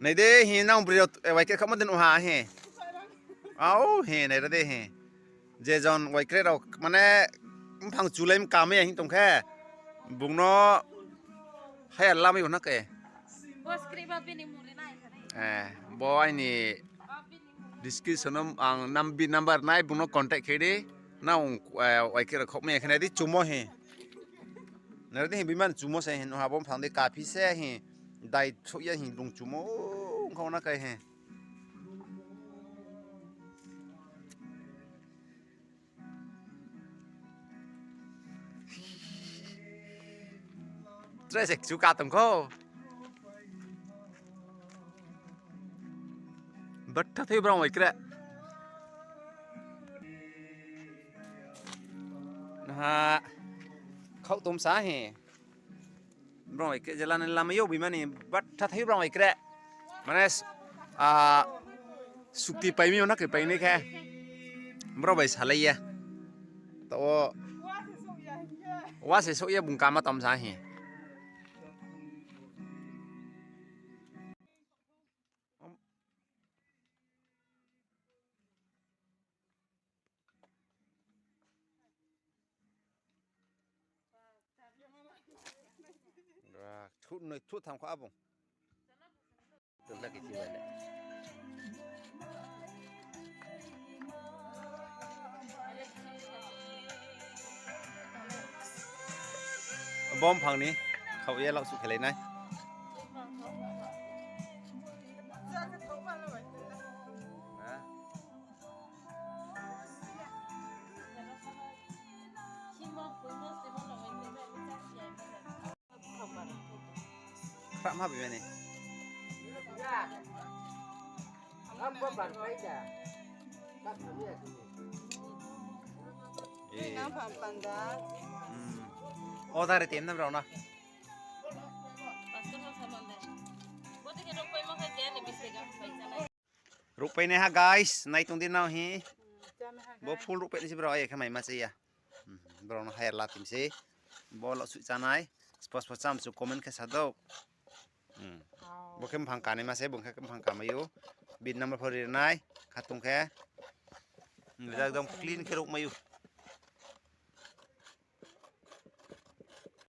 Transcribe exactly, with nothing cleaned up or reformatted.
Nai de hi nang bri rao, eh, waikreh khaohmo de nuh ha hi. Au hi nai ra de hi. Je jon waikreh rao mane mphang chulai mkamai ya hing tong khe, bung no hire lamai ou na khe. Bo script ba bini muri nai kha de. Eh, bo aini description no ang nam-, bini number nai, bung no contact khe di. Nang, eh, waikreh rao khaohmai ya khe nai di chumo hi. Nai di hi bini man chumo se hi, nuh ha bo mphang de kaphi se hi. Dai souh ya hi bung chumo, ongkha na khe hi. Tre se kchu ka tong kho. Batha thoi brao waikreh. Naha khaoh tom sa hi. Brao waikreh je lanai lamai yo bini mani batha thoi brao waikreh. Mane, ah, sukti pai mi ou na khe pai nai khe. Brao bai salai ye. Taoh wo wa se souh ye bung kama tom sa hi. Thu noi thu tham kho abung. Bo mphang ni khaoh ye laohsuh khelai nai. Khrah ma bimani. Eh. Order ri tem na brao no. Ruhpai nai ha guys, nai tong di nao hi. Bo full ruhpai nai se brao, ai khe maima se ya. Brao no hire la tim se. Bo laohsuh chánai. Spo spo cham chu comment khe sa dou. Bo khe mphang kanaima se, bung khe mphang kamai ou. Bini number pho ri nai. Kha tong khe. Ekdom clean khe ruhmai ou.